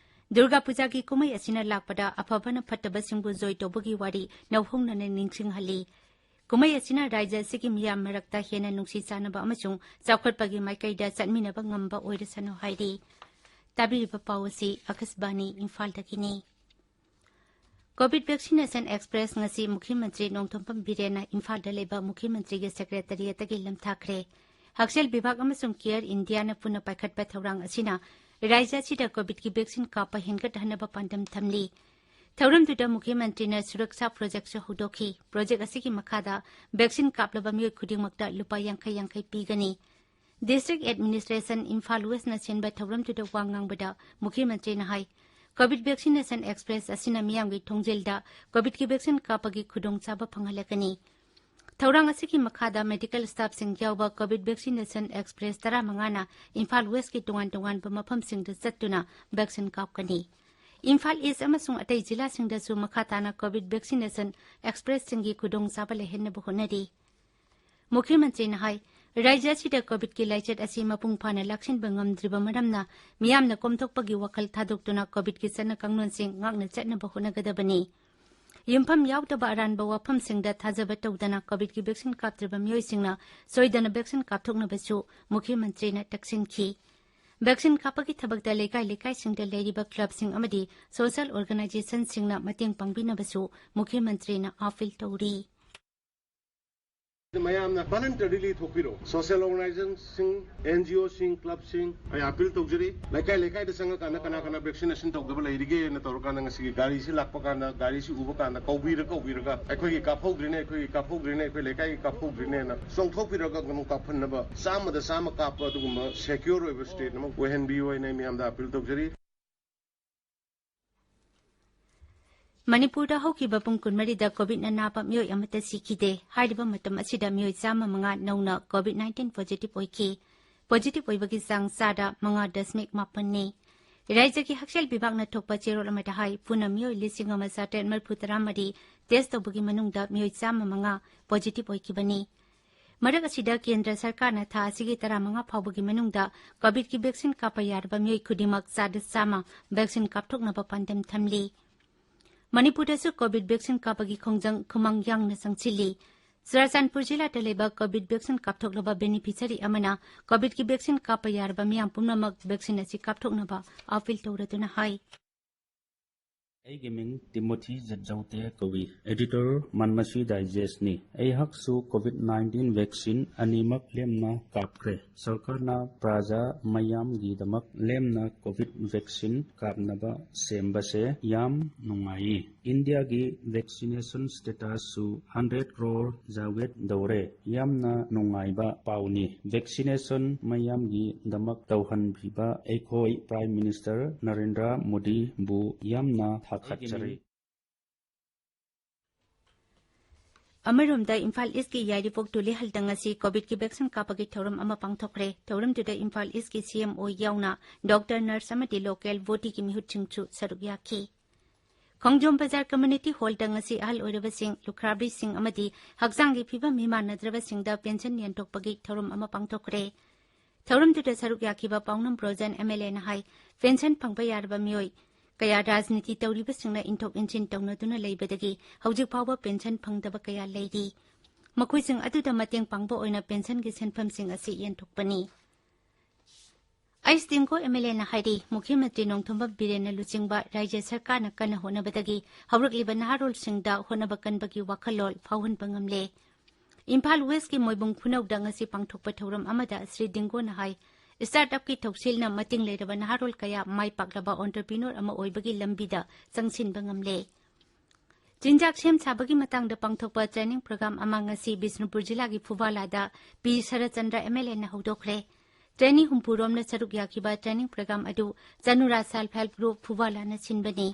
ꯗꯨꯔꯒꯥ ꯄꯨꯖꯥꯒꯤ ꯀꯨꯝꯍꯩ ꯑꯁꯤꯅ ꯂꯥꯛꯄꯗ ꯑꯐꯕꯅ ꯐꯠꯇꯕꯁꯤꯡꯕꯨ ꯖꯣꯏ ꯇꯧꯕꯒꯤ ꯋꯥꯔꯤ ꯅꯧꯍꯧꯅꯅ ꯅꯤꯡꯁꯤꯡꯍꯜꯂꯤ꯫ ꯀꯨꯝꯍꯩ ꯑꯁꯤꯅ ꯔꯥꯖ꯭ꯌ ꯑꯁꯤꯒꯤ ꯃꯤꯌꯥꯝ ꯃꯔꯛꯇ ꯍꯦꯟꯅ ꯅꯨꯡꯁꯤ ꯆꯥꯟꯅꯕ ꯑꯃꯁꯨꯡ ꯆꯥꯎꯈꯠꯄꯒꯤ ꯃꯥꯏꯀꯩꯗ ꯆꯠꯃꯤꯟꯅꯕ ꯉꯝꯕ ꯑꯣꯏꯔꯁꯅꯨ ꯍꯥꯏꯔꯤ꯫ ꯇꯥꯕꯤꯔꯤꯕ ꯄꯥꯎ ꯑꯁꯤ ꯑꯀꯥꯁꯕꯥꯅꯤ ꯏꯝꯐꯥꯜꯗꯒꯤꯅꯤ꯫ ꯀꯣꯚꯤꯗ ꯚꯦꯛꯁꯤꯅꯦꯁꯟ ꯑꯦꯛꯁꯄ꯭ꯔꯦꯁ ꯉꯁꯤ ꯃꯨꯈ꯭ꯌ ꯃꯟꯇ꯭ꯔꯤ ꯅꯣꯡꯊꯣꯝꯕꯝ ꯕꯤꯔꯦꯟꯅ ꯏꯝꯐꯥꯜꯗ ꯂꯩꯕ ꯃꯨꯈ꯭ꯌ ꯃꯟꯇ꯭ꯔꯤꯒꯤ ꯁꯦꯀ꯭ꯔꯦꯇꯔꯤꯌꯦꯠꯇꯒꯤ ꯂꯝꯊꯥꯈ꯭ꯔꯦ꯫ ꯍꯛꯁꯦꯜ ꯕꯤꯚꯥꯒ ꯑꯃꯁꯨꯡ ꯀꯦꯌꯔ ꯏꯟꯗꯤꯌꯥꯅ ꯄꯨꯟꯅ ꯄꯥꯏꯈꯠꯄ ꯊꯧꯔꯥꯡ ꯑꯁꯤꯅ ꯔꯥꯖ꯭ꯌ ꯑꯁꯤꯗ ꯀꯣꯚꯤꯗꯀꯤ ꯚꯦꯛꯁꯤꯟ ꯀꯥꯞꯄ ꯍꯦꯟꯒꯠꯍꯟꯅꯕ ꯄꯥꯟꯗꯝ ꯊꯝꯂꯤ꯫ ꯊꯧꯔꯝꯗꯨꯗ ꯃꯨꯈ꯭ꯌ ꯃꯟꯇ꯭ꯔꯤꯅ ꯁꯨꯔꯛꯁꯥ ꯄ꯭ꯔꯣꯖꯦꯛꯁꯨ ꯍꯧꯗꯣꯛꯈꯤ꯫ ꯄ꯭ꯔꯣꯖꯦꯛ ꯑꯁꯤꯒꯤ ꯃꯈꯥꯗ ꯚꯦꯛꯁꯤꯟ ꯀꯥꯞꯂꯕ ꯃꯤꯑꯣꯏ ꯈꯨꯗꯤꯡꯃꯛꯇ ꯂꯨꯄꯥ ꯌꯥꯡꯈꯩ ꯌꯥꯡꯈꯩ ꯄꯤꯒꯅꯤ꯫ ꯗꯤꯁꯇ꯭ꯔꯤꯛ ꯑꯦꯗꯃꯤꯅꯤꯁꯇ꯭ꯔꯦꯁꯟ ꯏꯝꯐꯥꯜ ꯋꯦꯁꯅ ꯁꯤꯟꯕ ꯊꯧꯔꯝꯗꯨꯗ ꯋꯥ ꯉꯥꯡꯕꯗ ꯃꯨꯈ꯭ꯌ ꯃꯟꯇ꯭ꯔꯤꯅ ꯍꯥꯏ, ꯀꯣꯚꯤꯗ ꯚꯦꯛꯁꯤꯅꯦꯁꯟ ꯑꯦꯛꯁꯄ꯭ꯔꯦꯁ ꯑꯁꯤꯅ ꯃꯤꯌꯥꯝꯒꯤ ꯊꯣꯡꯖꯤꯜꯗ ꯀꯣꯚꯤꯗꯀꯤ ꯚꯦꯛꯁꯤꯟ ꯀꯥꯞꯄꯒꯤ ꯈꯨꯗꯣꯡꯆꯥꯕ ꯐꯪꯍꯜꯂꯛꯀꯅꯤ꯫ ꯊꯧꯔꯥꯡ ꯑꯁꯤꯒꯤ ꯃꯈꯥꯗ ꯃꯦꯗꯤꯀꯦꯜ ꯁ꯭ꯇꯥꯐꯁꯤꯡ ꯌꯥꯎꯕ ꯀꯣꯚꯤꯗ ꯚꯦꯛꯁꯤꯅꯦꯁꯟ ꯑꯦꯛꯁꯄ꯭ꯔꯦꯁ ꯇꯔꯥꯃꯉꯥꯅ ꯏꯝꯐꯥꯜ ꯋꯦꯁꯀꯤ ꯇꯣꯉꯥꯟ ꯇꯣꯉꯥꯟꯕ ꯃꯐꯝꯁꯤꯡꯗ ꯆꯠꯇꯨꯅ ꯚꯦꯛꯁꯤꯟ ꯀꯥꯞꯀꯅꯤ꯫ ꯏꯝꯐꯥꯜ ꯏꯁ ꯑꯃꯁꯨꯡ ꯑꯇꯩ ꯖꯤꯂꯥꯁꯤꯡꯗꯁꯨ ꯃꯈꯥ ꯇꯥꯅ ꯀꯣꯚꯤꯗ ꯚꯦꯛꯁꯤꯅꯦꯁꯟ ꯑꯦꯛꯁꯄ꯭ꯔꯦꯁꯁꯤꯡꯒꯤ ꯈꯨꯗꯣꯡꯆꯥꯕ ꯂꯩꯍꯟꯅꯕ ꯍꯣꯠꯅꯔꯤ꯫ ꯃꯨꯈ꯭ꯌ ꯃꯟꯇ꯭ꯔꯤꯅ ꯍꯥꯏ, ꯔꯥꯖ꯭ꯌ ꯑꯁꯤꯗ ꯀꯣꯚꯤꯗꯀꯤ ꯂꯥꯏꯆꯠ ꯑꯁꯤ ꯃꯄꯨꯡ ꯐꯥꯅ ꯂꯥꯛꯁꯤꯟꯕ ꯉꯝꯗ꯭ꯔꯤꯕ ꯃꯔꯝꯅ ꯃꯤꯌꯥꯝꯅ ꯀꯣꯝꯊꯣꯛꯄꯒꯤ ꯋꯥꯈꯜ ꯊꯥꯗꯣꯛꯇꯨꯅ ꯀꯣꯚꯤꯗꯀꯤ ꯆꯠꯅ ꯀꯥꯡꯂꯣꯟꯁꯤꯡ ꯉꯥꯛꯅ ꯆꯠꯅꯕ ꯍꯣꯠꯅꯒꯗꯕꯅꯤ꯫ ꯌꯨꯝꯐꯝ ꯌꯥꯎꯗꯕ ꯑꯔꯥꯟꯕ ꯋꯥꯐꯝꯁꯤꯡꯗ ꯊꯥꯖꯕ ꯇꯧꯗꯅ ꯀꯣꯚꯤꯗꯀꯤ ꯚꯦꯛꯁꯤꯟ ꯀꯥꯞꯇ꯭ꯔꯤꯕ ꯃꯤꯑꯣꯏꯁꯤꯡꯅ ꯁꯣꯏꯗꯅ ꯚꯦꯛꯁꯤꯟ ꯀꯥꯞꯊꯣꯛꯅꯕꯁꯨ ꯃꯨꯈ꯭ꯌ ꯃꯟꯇ꯭ꯔꯤꯅ ꯇꯛꯁꯤꯟꯈꯤ꯫ ꯚꯦꯛꯁꯤꯟ ꯀꯥꯞꯄꯒꯤ ꯊꯕꯛꯇ ꯂꯩꯀꯥꯏ ꯂꯩꯀꯥꯏꯁꯤꯡꯗ ꯂꯩꯔꯤꯕ ꯀ꯭ꯂꯕꯁꯤꯡ ꯑꯃꯗꯤ ꯁꯣꯁꯤꯌꯦꯜ ꯑꯣꯔꯒꯅꯥꯏꯖꯦꯁꯟꯁꯤꯡꯅ ꯃꯇꯦꯡ ꯄꯥꯡꯕꯤꯅꯕꯁꯨ ꯃꯨꯈ꯭ꯌ ꯃꯟꯇ꯭ꯔꯤꯅ ꯑꯥꯄꯤꯜ ꯇꯧꯔꯤ꯫ ꯃꯌꯥꯝꯅ voluntarily ꯊꯣꯛꯄꯤꯔꯛꯑꯣ꯫ Social organizationꯁꯤꯡ, NGOꯁꯤꯡ, clubꯁꯤꯡ, ꯑꯩ appeal ꯇꯧꯖꯔꯤ꯫ ꯂꯩꯀꯥꯏ ꯂꯩꯀꯥꯏꯗ ꯆꯪꯉꯀꯥꯟꯗ ꯀꯅꯥ ꯀꯅꯥ vaccination ꯇꯧꯗꯕ ꯂꯩꯔꯤꯒꯦꯅ ꯇꯧꯔꯀꯥꯟꯗ ꯉꯁꯤꯒꯤ ꯒꯥꯔꯤꯁꯤ ꯂꯥꯛꯄ ꯀꯥꯟꯗ, ꯒꯥꯔꯤꯁꯤ ꯎꯕ ꯀꯥꯟꯗ ꯀꯧꯕꯤꯔ ꯀꯧꯕꯤꯔꯒ, "ꯑꯩꯈꯣꯏꯒꯤ ꯀꯥꯞꯍꯧꯗ꯭ꯔꯤꯅꯦ, ꯑꯩꯈꯣꯏꯒꯤ ꯀꯥꯞꯍꯧꯗ꯭ꯔꯤꯅꯦ, ꯑꯩꯈꯣꯏ ꯂꯩꯀꯥꯏꯒꯤ ꯀꯥꯞꯍꯧꯗ꯭ꯔꯤꯅꯦꯅ" ꯆꯣꯡꯊꯣꯛꯄꯤꯔꯒ ꯑꯗꯨꯝ ꯀꯥꯞꯍꯟꯅꯕ, ꯆꯥꯝꯃꯗ ꯆꯥꯝꯃ ꯀꯥꯞꯄ ꯑꯗꯨꯒꯨꯝꯕ secure ꯑꯣꯏꯕ state ꯑꯃ ꯑꯣꯏꯍꯟꯕꯤꯌꯨ ꯍꯥꯏꯅ ꯑꯩ ꯃꯌꯥꯝꯗ appeal ꯇꯧꯖꯔꯤ꯫ ꯃꯅꯤꯄꯨꯔꯗ ꯍꯧꯈꯤꯕ ꯄꯨꯡ ꯀꯨꯟꯃꯔꯤꯗ ꯀꯣꯚꯤꯗꯅ ꯅꯥꯕ ꯃꯤꯑꯣꯏ ꯑꯃꯠꯇ ꯁꯤꯈꯤꯗꯦ꯫ ꯍꯥꯏꯔꯤꯕ ꯃꯇꯝ ꯑꯁꯤꯗ ꯃꯤꯑꯣꯏ ꯆꯥꯝꯃ ꯃꯉꯥ ꯅꯧꯅ ꯀꯣꯚꯤꯗ ꯅꯥꯏꯟꯇꯤꯟ positive ꯑꯣꯏꯈꯤ꯫ Positive ꯑꯣꯏꯕꯒꯤ ꯆꯥꯡ ꯆꯥꯗ ꯃꯉꯥ ꯗꯁꯃꯤꯛ ꯃꯥꯄꯟꯅꯤ꯫ ꯔꯥꯖ꯭ꯌꯒꯤ ꯍꯛꯁꯦꯜ ꯕꯤꯚꯥꯒꯅ ꯊꯣꯛꯄ ꯆꯦꯔꯣꯜ ꯑꯃꯗ ꯍꯥꯏ, ꯄꯨꯟꯅ ꯃꯤꯑꯣꯏ ꯂꯤꯁꯤꯡ ꯑꯃ ꯆꯥꯇ꯭ꯔꯦꯠ ꯃꯔꯤꯐꯨ ꯇꯔꯥ ꯃꯔꯤ test ꯇꯧꯕꯒꯤ ꯃꯅꯨꯡꯗ ꯃꯤꯑꯣꯏ ꯆꯥꯝꯃ ꯃꯉꯥ positive ꯑꯣꯏꯈꯤꯕꯅꯤ꯫ ꯃꯔꯛ ꯑꯁꯤꯗ ꯀꯦꯟꯗ꯭ꯔ ꯁꯔꯀꯥꯔꯅ ꯊꯥ ꯑꯁꯤꯒꯤ ꯇꯔꯥꯃꯉꯥ ꯐꯥꯎꯕꯒꯤ ꯃꯅꯨꯡꯗ ꯀꯣꯚꯤꯗꯀꯤ vaccine ꯀꯥꯞꯄ ꯌꯥꯔꯕ ꯃꯤꯑꯣꯏ ꯈꯨꯗꯤꯡꯃꯛ ꯆꯥꯗ ꯆꯥꯝꯃ vaccine ꯀꯥꯞꯊꯣꯛꯅꯕ ꯄꯥꯟꯗꯝ ꯊꯝꯂꯤ꯫ ꯃꯅꯤꯄꯨꯔꯗꯁꯨ ꯀꯣꯚꯤꯗ vaccine ꯀꯥꯞꯄꯒꯤ ꯈꯣꯡꯖꯪ ꯈꯨꯃꯥꯡ ꯌꯥꯡꯅ ꯆꯪꯁꯤꯜꯂꯤ꯫ ꯆꯨꯔꯥꯆꯥꯟꯄꯨꯔ ꯖꯤꯂꯥꯗ ꯂꯩꯕ ꯀꯣꯚꯤꯗ vaccine ꯀꯥꯞꯊꯣꯛꯂꯕ beneficiary ꯑꯃꯅ ꯀꯣꯚꯤꯗꯀꯤ vaccine ꯀꯥꯞꯄ ꯌꯥꯔꯕ ꯃꯤꯌꯥꯝ ꯄꯨꯝꯅꯃꯛ vaccine ꯑꯁꯤ ꯀꯥꯞꯊꯣꯛꯅꯕ appeal ꯇꯧꯔꯗꯨꯅ ꯍꯥꯏ꯫ ꯑꯩꯒꯤ ꯃꯤꯡ ꯇꯤꯃꯣꯊꯤ ꯖꯠꯖꯧꯇꯦ ꯀꯧꯏ꯫ Editor, ꯃꯟꯃꯁꯤ Digestꯅꯤ꯫ ꯑꯩꯍꯥꯛꯁꯨ ꯀꯣꯚꯤꯗ ꯅꯥꯏꯟꯇꯤꯟ vaccine ꯑꯅꯤꯃꯛ ꯂꯦꯝꯅ ꯀꯥꯞꯈ꯭ꯔꯦ꯫ ꯁꯔꯀꯥꯔꯅ ꯄ꯭ꯔꯖꯥ ꯃꯌꯥꯝꯒꯤꯗꯃꯛ ꯂꯦꯝꯅ ꯀꯣꯚꯤꯗ vaccine ꯀꯥꯞꯅꯕ ꯁꯦꯝꯕꯁꯦ ꯌꯥꯝ ꯅꯨꯡꯉꯥꯏꯌꯦ꯫ ꯏꯟꯗꯤꯌꯥꯒꯤ vaccination statusꯁꯨ hundred crore ꯌꯧꯒꯗꯧꯔꯦ꯫ ꯌꯥꯝꯅ ꯅꯨꯡꯉꯥꯏꯕ ꯄꯥꯎꯅꯤ꯫ Vaccination ꯃꯌꯥꯝꯒꯤꯗꯃꯛ ꯇꯧꯍꯟꯕꯤꯕ ꯑꯩꯈꯣꯏ Prime Minister ꯅꯔꯦꯟꯗ꯭ꯔ ꯃꯣꯗꯤꯕꯨ ꯌꯥꯝꯅ ꯊꯥꯒꯠꯆꯔꯤ꯫ ꯑꯃꯔꯣꯝꯗ ꯏꯝꯐꯥꯜ ꯏꯁꯀꯤ ꯌꯥꯏꯔꯤꯄꯣꯛ ꯇꯨꯂꯤꯍꯜꯗ ꯉꯁꯤ ꯀꯣꯚꯤꯗꯀꯤ vaccine ꯀꯥꯞꯄꯒꯤ ꯊꯧꯔꯝ ꯑꯃ ꯄꯥꯡꯊꯣꯛꯈ꯭ꯔꯦ꯫ ꯊꯧꯔꯝꯗꯨꯗ ꯏꯝꯐꯥꯜ ꯏꯁꯀꯤ CMO ꯌꯥꯎꯅ doctor, nurse ꯑꯃꯗꯤ local bodyꯒꯤ ꯃꯤꯍꯨꯠꯁꯤꯡꯁꯨ ꯁꯔꯨꯛ ꯌꯥꯈꯤ꯫ ꯈꯣꯡꯖꯣꯝ ꯕꯖꯥꯔ community hallꯗ ꯉꯁꯤ ꯑꯍꯜ ꯑꯣꯏꯔꯕꯁꯤꯡ, ꯂꯨꯈ꯭ꯔꯥꯕꯤꯁꯤꯡ ꯑꯃꯗꯤ ꯍꯛꯆꯥꯡꯒꯤ ꯐꯤꯕꯝ ꯃꯤꯃꯥꯟꯅꯗ꯭ꯔꯕꯁꯤꯡꯗ pension ꯌꯦꯟꯊꯣꯛꯄꯒꯤ ꯊꯧꯔꯝ ꯑꯃ ꯄꯥꯡꯊꯣꯛꯈ꯭ꯔꯦ꯫ ꯊꯧꯔꯝꯗꯨꯗ ꯁꯔꯨꯛ ꯌꯥꯈꯤꯕ ꯄꯥꯎꯅꯝ ꯕ꯭ꯔꯣꯖꯟ MLAꯅ ꯍꯥꯏ, pension ꯐꯪꯕ ꯌꯥꯔꯕ ꯃꯤꯑꯣꯏ ꯀꯌꯥ ꯔꯥꯖꯅꯤꯇꯤ ꯇꯧꯔꯤꯕꯁꯤꯡꯅ ꯏꯟꯊꯣꯛ ꯏꯟꯁꯤꯟ ꯇꯧꯅꯗꯨꯅ ꯂꯩꯕꯗꯒꯤ ꯍꯧꯖꯤꯛ ꯐꯥꯎꯕ pension ꯐꯪꯗꯕ ꯀꯌꯥ ꯂꯩꯔꯤ꯫ ꯃꯈꯣꯏꯁꯤꯡ ꯑꯗꯨꯗ ꯃꯇꯦꯡ ꯄꯥꯡꯕ ꯑꯣꯏꯅ pensionꯒꯤ ꯁꯦꯟꯐꯝꯁꯤꯡ ꯑꯁꯤ ꯌꯦꯟꯊꯣꯛꯄꯅꯤ꯫ ꯑꯩꯆ ꯇꯤꯡꯒꯣ MLAꯅ ꯍꯥꯏꯔꯤ, ꯃꯨꯈ꯭ꯌ ꯃꯟꯇ꯭ꯔꯤ ꯅꯣꯡꯊꯣꯝꯕꯝ ꯕꯤꯔꯦꯟꯅ ꯂꯨꯆꯤꯡꯕ ꯔꯥꯖ꯭ꯌ ꯁꯔꯀꯥꯔꯅ ꯀꯟꯅ ꯍꯣꯠꯅꯕꯗꯒꯤ ꯍꯧꯔꯛꯂꯤꯕ ꯅꯍꯥꯔꯣꯜꯁꯤꯡꯗ ꯍꯣꯠꯅꯕ ꯀꯟꯕꯒꯤ ꯋꯥꯈꯜꯂꯣꯟ ꯐꯥꯎꯍꯟꯕ ꯉꯝꯂꯦ꯫ ꯏꯝꯐꯥꯜ ꯋꯦꯁꯀꯤ ꯃꯣꯏꯕꯨꯡ ꯈꯨꯅꯧꯗ ꯉꯁꯤ ꯄꯥꯡꯊꯣꯛꯄ ꯊꯧꯔꯝ ꯑꯃꯗ ꯁ꯭ꯔꯤ ꯗꯤꯡꯒꯣꯅ ꯍꯥꯏ, ꯁ꯭ꯇꯥꯔꯠ ꯑꯞꯀꯤ ꯊꯧꯁꯤꯜꯅ ꯃꯇꯤꯡ ꯂꯩꯔꯕ ꯅꯍꯥꯔꯣꯜ ꯀꯌꯥ ꯃꯥꯏ ꯄꯥꯛꯂꯕ ꯑꯣꯟꯇꯔꯄ꯭ꯔꯤꯅꯣꯔ ꯑꯃ ꯑꯣꯏꯕꯒꯤ ꯂꯝꯕꯤꯗ ꯆꯪꯁꯤꯟꯕ ꯉꯝꯂꯦ꯫ ꯆꯤꯟꯖꯥꯛ ꯁꯦꯝ ꯁꯥꯕꯒꯤ ꯃꯇꯥꯡꯗ ꯄꯥꯡꯊꯣꯛꯄ ꯇ꯭ꯔꯦꯅꯤꯡ ꯄ꯭ꯔꯣꯒ꯭ꯔꯥꯝ ꯑꯃ ꯉꯁꯤ ꯕꯤꯁꯅꯨꯄꯨꯔ ꯖꯤꯂꯥꯒꯤ ꯐꯨꯕꯥꯂꯥꯗ ꯄꯤ ꯁꯔꯠꯆꯟꯗ꯭ꯔ ꯑꯦꯝ ꯑꯦꯜ ꯑꯦꯅ ꯍꯧꯗꯣꯛꯈ꯭ꯔꯦ꯫ ꯇ꯭ꯔꯦꯅꯤ ꯍꯨꯝꯐꯨ ꯔꯣꯝꯅ ꯁꯔꯨꯛ ꯌꯥꯈꯤꯕ ꯇ꯭ꯔꯦꯅꯤꯡ ꯄ꯭ꯔꯣꯒ꯭ꯔꯥꯝ ꯑꯗꯨ ꯆꯅꯨꯔꯥ ꯁꯦꯜꯐ ꯍꯦꯜꯞ ꯒ꯭ꯔꯨꯞ ꯐꯨꯕꯥꯂꯥꯅ ꯁꯤꯟꯕꯅꯤ꯫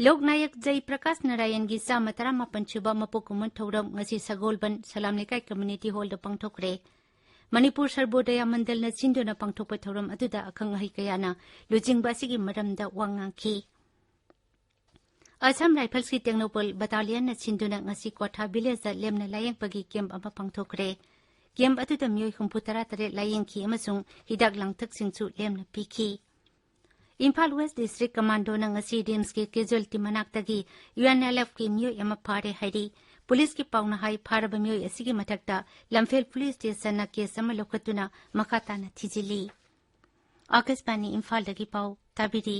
ꯂꯣꯛ ꯅꯥꯌꯛ ꯖꯩ ꯄ꯭ꯔꯀꯥꯁ ꯅꯥꯔꯥꯌꯟꯒꯤ ꯆꯥꯝꯃ ꯇꯔꯥꯃꯥꯄꯟ ꯁꯨꯕ ꯃꯄꯣꯛ ꯀꯨꯝꯑꯣꯟ ꯊꯧꯔꯝ ꯉꯁꯤ ꯁꯒꯣꯜꯕꯟ ꯁꯂꯥꯝ ꯂꯩꯀꯥꯏ ꯀꯝꯃ꯭ꯌꯨꯅꯤꯇꯤ ꯍꯣꯜꯗ ꯄꯥꯡꯊꯣꯛꯈ꯭ꯔꯦ꯫ ꯃꯅꯤꯄꯨꯔ ꯁꯔꯕꯣꯗꯌꯥ ꯃꯟꯗꯜꯅ ꯁꯤꯟꯗꯨꯅ ꯄꯥꯡꯊꯣꯛꯄ ꯊꯧꯔꯝ ꯑꯗꯨꯗ ꯑꯈꯪ ꯑꯍꯩ ꯀꯌꯥꯅ ꯂꯨꯆꯤꯡꯕ ꯑꯁꯤꯒꯤ ꯃꯔꯝꯗ ꯋꯥ ꯉꯥꯡꯈꯤ꯫ ꯑꯁꯥꯝ ꯔꯥꯏꯐꯜꯁꯀꯤ ꯇꯦꯡꯅꯧꯄꯜ ꯕꯇꯥꯂꯤꯌꯟꯅ ꯁꯤꯟꯗꯨꯅ ꯉꯁꯤ ꯀ꯭ꯋꯥꯊꯥ ꯚꯤꯂꯦꯖꯇ ꯂꯦꯝꯅ ꯂꯥꯌꯦꯡꯕꯒꯤ ꯀꯦꯝꯞ ꯑꯃ ꯄꯥꯡꯊꯣꯛꯈ꯭ꯔꯦ꯫ ꯀꯦꯝꯞ ꯑꯗꯨꯗ ꯃꯤꯑꯣꯏ ꯍꯨꯝꯐꯨ ꯇꯔꯥ ꯇꯔꯦꯠ ꯂꯥꯌꯦꯡꯈꯤ ꯑꯃꯁꯨꯡ ꯍꯤꯗꯥꯛ ꯂꯥꯡꯊꯛꯁꯤꯡꯁꯨ ꯂꯦꯝꯅ ꯄꯤꯈꯤ꯫ ꯏꯝꯐꯥꯜ ꯋꯦꯁ ꯗꯤꯁꯇ꯭ꯔꯤꯛ ꯀꯃꯥꯟꯗꯣꯅ ꯉꯁꯤ ꯔꯤꯝꯁꯀꯤ ꯀꯦꯖꯨꯋꯦꯜꯇꯤ ꯃꯅꯥꯛꯇꯒꯤ ꯌꯨ ꯑꯦꯟ ꯑꯦꯜ ꯑꯦꯐꯀꯤ ꯃꯤꯑꯣꯏ ꯑꯃ ꯐꯥꯔꯦ ꯍꯥꯏꯔꯤ꯫ ꯄꯨꯂꯤꯁꯀꯤ ꯄꯥꯎꯅ ꯍꯥꯏ, ꯐꯥꯔꯕ ꯃꯤꯑꯣꯏ ꯑꯁꯤꯒꯤ ꯃꯊꯛꯇ ꯂꯝꯐꯦꯜ ꯄꯨꯂꯤꯁ ꯁ꯭ꯇꯦꯁꯟꯅ ꯀꯦꯁ ꯑꯃ ꯂꯧꯈꯠꯇꯨꯅ ꯃꯈꯥ ꯇꯥꯅ ꯊꯤꯖꯤꯜꯂꯤ꯫ ꯑꯥꯀꯥꯁꯕꯥꯅꯤ ꯏꯝꯐꯥꯜꯗꯒꯤ ꯄꯥꯎ ꯇꯥꯕꯤꯔꯤ꯫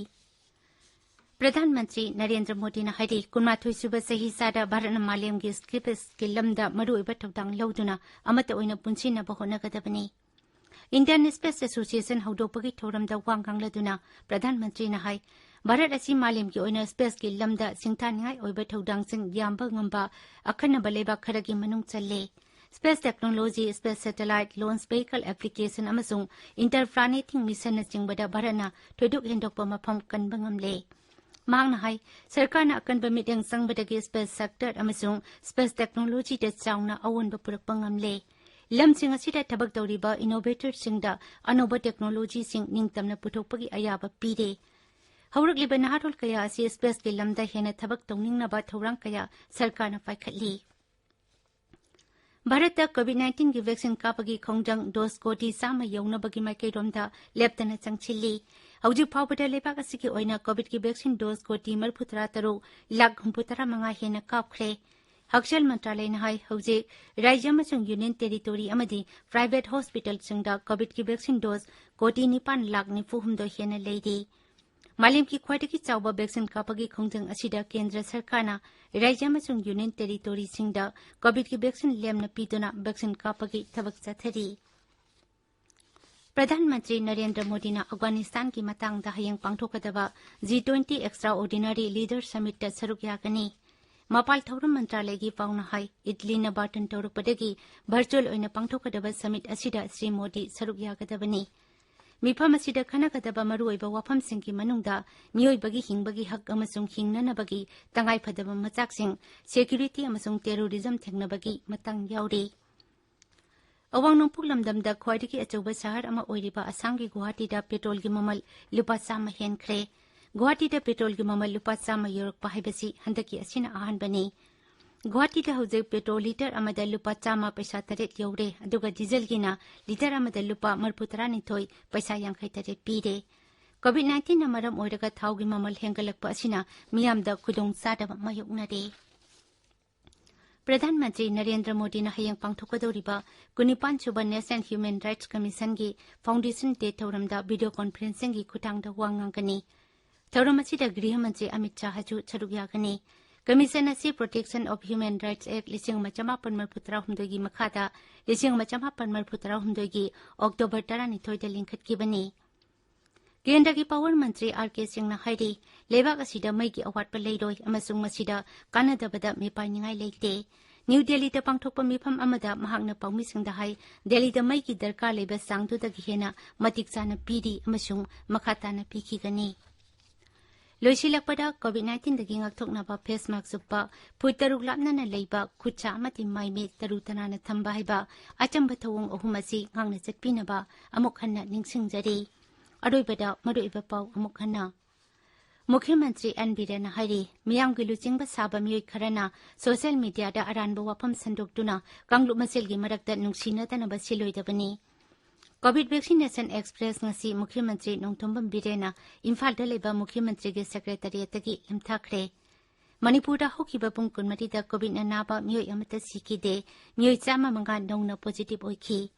ꯄ꯭ꯔꯙꯥꯟ ꯃꯟꯇ꯭ꯔꯤ ꯅꯔꯦꯟꯗ꯭ꯔ ꯃꯣꯗꯤꯅ ꯍꯥꯏꯔꯤ, ꯀꯨꯟꯃꯥꯊꯣꯏ ꯁꯨꯕ ꯆꯍꯤ ꯆꯥꯗ ꯚꯥꯔꯠꯅ ꯃꯥꯂꯦꯝꯒꯤ ꯁ꯭ꯄꯦꯁꯀꯤ ꯂꯝꯗ ꯃꯔꯨꯑꯣꯏꯕ ꯊꯧꯗꯥꯡ ꯂꯧꯗꯨꯅ ꯑꯃꯠꯇ ꯑꯣꯏꯅ ꯄꯨꯟꯁꯤꯟꯅꯕ ꯍꯣꯠꯅꯒꯗꯕꯅꯤ꯫ ꯏꯟꯗꯤꯌꯟ ꯁ꯭ꯄꯦꯁ ꯑꯦꯁꯣꯁꯤꯌꯦꯁꯟ ꯍꯧꯗꯣꯛꯄꯒꯤ ꯊꯧꯔꯝꯗ ꯋꯥ ꯉꯥꯡꯂꯗꯨꯅ ꯄ꯭ꯔꯙꯥꯟ ꯃꯟꯇ꯭ꯔꯤꯅ ꯍꯥꯏ, ꯚꯥꯔꯠ ꯑꯁꯤ ꯃꯥꯂꯦꯝꯒꯤ ꯑꯣꯏꯅ ꯁ꯭ꯄꯦꯁꯀꯤ ꯂꯝꯗ ꯁꯤꯡꯊꯥꯅꯤꯡꯉꯥꯏ ꯑꯣꯏꯕ ꯊꯧꯗꯥꯡꯁꯤꯡ ꯌꯥꯝꯕ ꯉꯝꯕ ꯑꯈꯟꯅꯕ ꯂꯩꯕꯥꯛ ꯈꯔꯒꯤ ꯃꯅꯨꯡ ꯆꯜꯂꯦ꯫ Space technology, space satellite, launch vehicle application ꯑꯃꯁꯨꯡ ꯏꯟꯇꯔꯄ꯭ꯂꯥꯅꯦꯇꯤꯡ ꯃꯤꯁꯟꯅꯆꯤꯡꯕꯗ ꯚꯥꯔꯠꯅ ꯊꯣꯏꯗꯣꯛ ꯍꯦꯟꯗꯣꯛꯄ ꯃꯐꯝ ꯀꯟꯕ ꯉꯝꯂꯦ꯫ ꯃꯍꯥꯛꯅ ꯍꯥꯏ, ꯁꯔꯀꯥꯔꯅ ꯑꯀꯟꯕ ꯃꯤꯠꯌꯦꯡ ꯆꯪꯕꯗꯒꯤ ꯁ꯭ꯄꯦꯁ ꯁꯦꯛꯇꯔ ꯑꯃꯁꯨꯡ ꯁ꯭ꯄꯦꯁ ꯇꯦꯛꯅꯣꯂꯣꯖꯤꯗ ꯆꯥꯎꯅ ꯑꯑꯣꯟꯕ ꯄꯨꯔꯛꯄ ꯉꯝꯂꯦ꯫ ꯂꯝꯁꯤꯡ ꯑꯁꯤꯗ ꯊꯕꯛ ꯇꯧꯔꯤꯕ ꯏꯅꯣꯚꯦꯇꯔꯁꯤꯡꯗ ꯑꯅꯧꯕ ꯇꯦꯛꯅꯣꯂꯣꯖꯤꯁꯤꯡ ꯅꯤꯡꯇꯝꯅ ꯄꯨꯊꯣꯛꯄꯒꯤ ꯑꯌꯥꯕ ꯄꯤꯔꯦ꯫ ꯍꯧꯔꯛꯂꯤꯕ ꯅꯍꯥꯔꯣꯜ ꯀꯌꯥ ꯑꯁꯤ ꯁ꯭ꯄꯦꯁꯀꯤ ꯂꯝꯗ ꯍꯦꯟꯅ ꯊꯕꯛ ꯇꯧꯅꯤꯡꯅꯕ ꯊꯧꯔꯥꯡ ꯀꯌꯥ ꯁꯔꯀꯥꯔꯅ ꯄꯥꯏꯈꯠꯂꯤ꯫ ꯚꯥꯔꯠꯇ ꯀꯣꯚꯤꯗ ꯅꯥꯏꯟꯇꯤꯟꯒꯤ ꯚꯦꯛꯁꯤꯟ ꯀꯥꯞꯄꯒꯤ ꯈꯣꯡꯖꯪ ꯗꯣꯁ ꯀꯣꯇꯤ ꯆꯥꯝꯃ ꯌꯧꯅꯕꯒꯤ ꯃꯥꯏꯀꯩꯔꯣꯝꯗ ꯂꯦꯞꯇꯅ ꯆꯪꯁꯤꯜꯂꯤ꯫ ꯍꯧꯖꯤꯛ ꯐꯥꯎꯕꯗ ꯂꯩꯕꯥꯛ ꯑꯁꯤꯒꯤ ꯑꯣꯏꯅ ꯀꯣꯚꯤꯗꯀꯤ ꯚꯦꯛꯁꯤꯟ ꯗꯣꯁ ꯀꯣꯇꯤ ꯃꯔꯤꯐꯨ ꯇꯔꯥ ꯇꯔꯨꯛ ꯂꯥꯈ ꯍꯨꯝꯐꯨ ꯇꯔꯥ ꯃꯉꯥ ꯍꯦꯟꯅ ꯀꯥꯞꯈ꯭ꯔꯦ꯫ ꯍꯛꯁꯦꯜ ꯃꯟꯇ꯭ꯔꯥꯂꯌꯅ ꯍꯥꯏ, ꯍꯧꯖꯤꯛ ꯔꯥꯖ꯭ꯌ ꯑꯃꯁꯨꯡ ꯌꯨꯅꯤꯌꯟ ꯇꯦꯔꯤꯇꯣꯔꯤ ꯑꯃꯗꯤ ꯄ꯭ꯔꯥꯏꯚꯦꯠ ꯍꯣꯁꯄꯤꯇꯥꯜꯁꯤꯡꯗ ꯀꯣꯚꯤꯗꯀꯤ ꯚꯦꯛꯁꯤꯟ ꯗꯣꯁ ꯀꯣꯇꯤ ꯅꯤꯄꯥꯟ ꯂꯥꯈ ꯅꯤꯐꯨ ꯍꯨꯝꯗꯣꯏ ꯍꯦꯟꯅ ꯂꯩꯔꯤ꯫ ꯃꯥꯂꯦꯝꯒꯤ ꯈ꯭ꯋꯥꯏꯗꯒꯤ ꯆꯥꯎꯕ vaccine ꯀꯥꯞꯄꯒꯤ ꯈꯣꯡꯖꯪ ꯑꯁꯤꯗ ꯀꯦꯟꯗ꯭ꯔ ꯁꯔꯀꯥꯔꯅ ꯔꯥꯖ꯭ꯌ ꯑꯃꯁꯨꯡ union territoryꯁꯤꯡꯗ COVIDꯀꯤ vaccine ꯂꯦꯝꯅ ꯄꯤꯗꯨꯅ vaccine ꯀꯥꯞꯄꯒꯤ ꯊꯕꯛ ꯆꯠꯊꯔꯤ꯫ ꯄ꯭ꯔꯙꯥꯟ ꯃꯟꯇ꯭ꯔꯤ ꯅꯔꯦꯟꯗ꯭ꯔ ꯃꯣꯗꯤꯅ ꯑꯐꯒꯥꯅꯤꯁꯇꯥꯟꯒꯤ ꯃꯇꯥꯡꯗ ꯍꯌꯦꯡ ꯄꯥꯡꯊꯣꯛꯀꯗꯕ G twenty Extraordinary Leader Summitꯇ ꯁꯔꯨꯛ ꯌꯥꯒꯅꯤ꯫ ꯃꯄꯥꯜ ꯊꯧꯔꯝ ꯃꯟꯇ꯭ꯔꯥꯂꯌꯒꯤ ꯄꯥꯎꯅ ꯍꯥꯏ, ꯏꯇꯂꯤꯅ ꯕꯥꯔꯇꯟ ꯇꯧꯔꯛꯄꯗꯒꯤ virtual ꯑꯣꯏꯅ ꯄꯥꯡꯊꯣꯛꯀꯗꯕ summit ꯑꯁꯤꯗ ꯁ꯭ꯔꯤ ꯃꯣꯗꯤ ꯁꯔꯨꯛ ꯌꯥꯒꯗꯕꯅꯤ꯫ ꯃꯤꯐꯝ ꯑꯁꯤꯗ ꯈꯟꯅꯒꯗꯕ ꯃꯔꯨꯑꯣꯏꯕ ꯋꯥꯐꯝꯁꯤꯡꯒꯤ ꯃꯅꯨꯡꯗ ꯃꯤꯑꯣꯏꯕꯒꯤ ꯍꯤꯡꯕꯒꯤ ꯍꯛ ꯑꯃꯁꯨꯡ ꯍꯤꯡꯅꯅꯕꯒꯤ ꯇꯉꯥꯏꯐꯗꯕ ꯃꯆꯥꯛꯁꯤꯡ, security ꯑꯃꯁꯨꯡ terrorism ꯊꯦꯡꯅꯕꯒꯤ ꯃꯇꯥꯡ ꯌꯥꯎꯔꯤ꯫ ꯑꯋꯥꯡ ꯅꯣꯡꯄꯣꯛ ꯂꯝꯗꯝꯗ ꯈ꯭ꯋꯥꯏꯗꯒꯤ ꯑꯆꯧꯕ ꯁꯍꯔ ꯑꯃ ꯑꯣꯏꯔꯤꯕ ꯑꯁꯥꯝꯒꯤ ꯒꯨꯋꯥꯍꯥꯇꯤꯗ petrolꯒꯤ ꯃꯃꯜ ꯂꯨꯄꯥ ꯆꯥꯝꯃ ꯍꯦꯟꯈ꯭ꯔꯦ꯫ ꯒꯨꯋꯥꯍꯥꯇꯤꯗ petrolꯒꯤ ꯃꯃꯜ ꯂꯨꯄꯥ ꯆꯥꯝꯃ ꯌꯧꯔꯛꯄ ꯍꯥꯏꯕꯁꯤ ꯍꯟꯗꯛꯀꯤ ꯑꯁꯤꯅ ꯑꯍꯥꯟꯕꯅꯤ꯫ ꯒꯨꯋꯥꯍꯥꯇꯤꯗ ꯍꯧꯖꯤꯛ petrol litre ꯑꯃꯗ ꯂꯨꯄꯥ ꯆꯥꯝꯃ ꯄꯩꯁꯥ ꯇꯔꯦꯠ ꯌꯧꯔꯦ, ꯑꯗꯨꯒ dieselꯒꯤꯅ litre ꯑꯃꯗ ꯂꯨꯄꯥ ꯃꯔꯤꯐꯨ ꯇꯔꯥꯅꯤꯊꯣꯏ ꯄꯩꯁꯥ ꯌꯥꯡꯈꯩ ꯇꯔꯦꯠ ꯄꯤꯔꯦ꯫ COVID-19ꯅ ꯃꯔꯝ ꯑꯣꯏꯔꯒ ꯊꯥꯎꯒꯤ ꯃꯃꯜ ꯍꯦꯟꯒꯠꯂꯛꯄ ꯑꯁꯤꯅ ꯃꯤꯌꯥꯝꯗ ꯈꯨꯗꯣꯡꯆꯥꯗꯕ ꯃꯥꯌꯣꯛꯅꯔꯦ꯫ ꯄ꯭ꯔꯙꯥꯟ ꯃꯟꯇ꯭ꯔꯤ ꯅꯔꯦꯟꯗ꯭ꯔ ꯃꯣꯗꯤꯅ ꯍꯌꯦꯡ ꯄꯥꯡꯊꯣꯛꯀꯗꯧꯔꯤꯕ ꯀꯨꯟꯅꯤꯄꯥꯟ ꯁꯨꯕ National Human Rights Commissionꯒꯤ Foundation Day ꯊꯧꯔꯝꯗ video conferencingꯒꯤ ꯈꯨꯠꯊꯥꯡꯗ ꯋꯥ ꯉꯥꯡꯒꯅꯤ꯫ ꯊꯧꯔꯝ ꯑꯁꯤꯗ ꯒ꯭ꯔꯤꯍ ꯃꯟꯇ꯭ꯔꯤ ꯑꯃꯤꯠ ꯁꯥꯍꯁꯨ ꯁꯔꯨꯛ ꯌꯥꯒꯅꯤ꯫ Commission ꯑꯁꯤ Protection of Human Rights Act ꯂꯤꯁꯤꯡ ꯑꯃ ꯆꯃꯥꯄꯟ ꯃꯔꯤꯐꯨ ꯇꯔꯥꯍꯨꯝꯗꯣꯏꯒꯤ ꯃꯈꯥꯗ ꯂꯤꯁꯤꯡ ꯑꯃ ꯆꯃꯥꯄꯟ ꯃꯔꯤꯐꯨ ꯇꯔꯥꯍꯨꯝꯗꯣꯏꯒꯤ October ꯇꯔꯥꯅꯤꯊꯣꯏꯗ ꯂꯤꯡꯈꯠꯈꯤꯕꯅꯤ꯫ ꯀꯦꯟꯗ꯭ꯔꯒꯤ power ꯃꯟꯇ꯭ꯔꯤ ꯑꯥꯔ ꯀꯦ ꯁꯤꯡꯅ ꯍꯥꯏꯔꯤ, ꯂꯩꯕꯥꯛ ꯑꯁꯤꯗ ꯃꯩꯒꯤ ꯑꯋꯥꯠꯄ ꯂꯩꯔꯣꯏ ꯑꯃꯁꯨꯡ ꯃꯁꯤꯗ ꯀꯥꯟꯅꯗꯕꯗ ꯃꯤꯄꯥꯏꯅꯤꯡꯉꯥꯏ ꯂꯩꯇꯦ꯫ ꯅ꯭ꯌꯨ ꯗꯦꯜꯂꯤꯗ ꯄꯥꯡꯊꯣꯛꯄ ꯃꯤꯐꯝ ꯑꯃꯗ ꯃꯍꯥꯛꯅ ꯄꯥꯎꯃꯤꯁꯤꯡꯗ ꯍꯥꯏ, ꯗꯦꯜꯂꯤꯗ ꯃꯩꯒꯤ ꯗꯔꯀꯥꯔ ꯂꯩꯕ ꯆꯥꯡꯗꯨꯗꯒꯤ ꯍꯦꯟꯅ ꯃꯇꯤꯛ ꯆꯥꯅ ꯄꯤꯔꯤ ꯑꯃꯁꯨꯡ ꯃꯈꯥ ꯇꯥꯅ ꯄꯤꯈꯤꯒꯅꯤ꯫ ꯂꯣꯏꯁꯤꯜꯂꯛꯄꯗ, COVID-19ꯗꯒꯤ ꯉꯥꯛꯊꯣꯛꯅꯕ face mask ꯎꯞꯄ, ꯐꯨꯠ ꯇꯔꯨꯛ ꯂꯥꯞꯅꯅ ꯂꯩꯕ, ꯈꯨꯠꯁꯥ ꯑꯃꯗꯤ ꯃꯥꯏ ꯃꯤꯠ ꯇꯔꯨ ꯇꯅꯥꯟꯅ ꯊꯝꯕ ꯍꯥꯏꯕ ꯑꯆꯝꯕ ꯊꯧꯑꯣꯡ ꯑꯍꯨꯝ ꯑꯁꯤ ꯉꯥꯛꯅ ꯆꯠꯄꯤꯅꯕ ꯑꯃꯨꯛ ꯍꯟꯅ ꯅꯤꯡꯁꯤꯡꯖꯔꯤ꯫ ꯑꯔꯣꯏꯕꯗ ꯃꯔꯨꯑꯣꯏꯕ ꯄꯥꯎ ꯑꯃꯨꯛ ꯍꯟꯅ꯫ ꯃꯨꯈ꯭ꯌ ꯃꯟꯇ꯭ꯔꯤ ꯑꯦꯟ ꯕꯤꯔꯦꯟꯅ ꯍꯥꯏꯔꯤ, ꯃꯤꯌꯥꯝꯒꯤ ꯂꯨꯆꯤꯡꯕ ꯁꯥꯕ ꯃꯤꯑꯣꯏ ꯈꯔꯅ social mediaꯗ ꯑꯔꯥꯟꯕ ꯋꯥꯐꯝ ꯁꯟꯗꯣꯛꯇꯨꯅ ꯀꯥꯡꯂꯨꯞ ꯃꯁꯦꯜꯒꯤ ꯃꯔꯛꯇ ꯅꯨꯡꯁꯤꯅꯗꯅꯕ ꯁꯤꯜꯂꯣꯏꯗꯕꯅꯤ꯫ COVID Vaccination Express ꯉꯁꯤ ꯃꯨꯈ꯭ꯌ ꯃꯟꯇ꯭ꯔꯤ ꯅꯣꯡꯊꯣꯝꯕꯝ ꯕꯤꯔꯦꯟꯅ ꯏꯝꯐꯥꯜꯗ ꯂꯩꯕ ꯃꯨꯈ꯭ꯌ ꯃꯟꯇ꯭ꯔꯤꯒꯤ secretariatꯇꯒꯤ ꯂꯝꯊꯥꯈ꯭ꯔꯦ꯫ ꯃꯅꯤꯄꯨꯔꯗ ꯍꯧꯈꯤꯕ ꯄꯨꯡ ꯀꯨꯟꯃꯔꯤꯗ COVIDꯅ ꯅꯥꯕ ꯃꯤꯑꯣꯏ ꯑꯃꯠꯇ ꯁꯤꯈꯤꯗꯦ꯫ ꯃꯤꯑꯣꯏ ꯆꯥꯝꯃ ꯃꯉꯥ ꯅꯧꯅ positive ꯑꯣꯏꯈꯤ꯫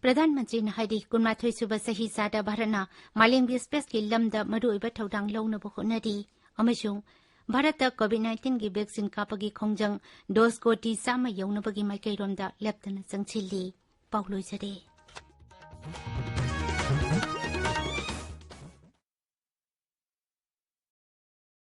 ꯄ꯭ꯔꯙꯥꯟ ꯃꯟꯇ꯭ꯔꯤꯅ ꯍꯥꯏꯔꯤ, ꯀꯨꯟꯃꯥꯊꯣꯏ ꯁꯨꯕ ꯆꯍꯤ ꯆꯥꯗ ꯚꯥꯔꯠꯅ ꯃꯥꯂꯦꯝꯒꯤ ꯁ꯭ꯄꯦꯁꯀꯤ ꯂꯝꯗ ꯃꯔꯨꯑꯣꯏꯕ ꯊꯧꯗꯥꯡ ꯂꯧꯅꯕ ꯍꯣꯠꯅꯔꯤ ꯑꯃꯁꯨꯡ ꯚꯥꯔꯠꯇ ꯀꯣꯚꯤꯗ ꯅꯥꯏꯟꯇꯤꯟꯒꯤ ꯚꯦꯛꯁꯤꯟ ꯀꯥꯞꯄꯒꯤ ꯈꯣꯡꯖꯪ ꯗꯣꯁ ꯀꯣꯇꯤ ꯆꯥꯝꯃ ꯌꯧꯅꯕꯒꯤ ꯃꯥꯏꯀꯩꯔꯣꯝꯗ ꯂꯦꯞꯇꯅ ꯆꯪꯁꯤꯜꯂꯤ꯫ ꯄꯥꯎ ꯂꯣꯏꯖꯔꯦ꯫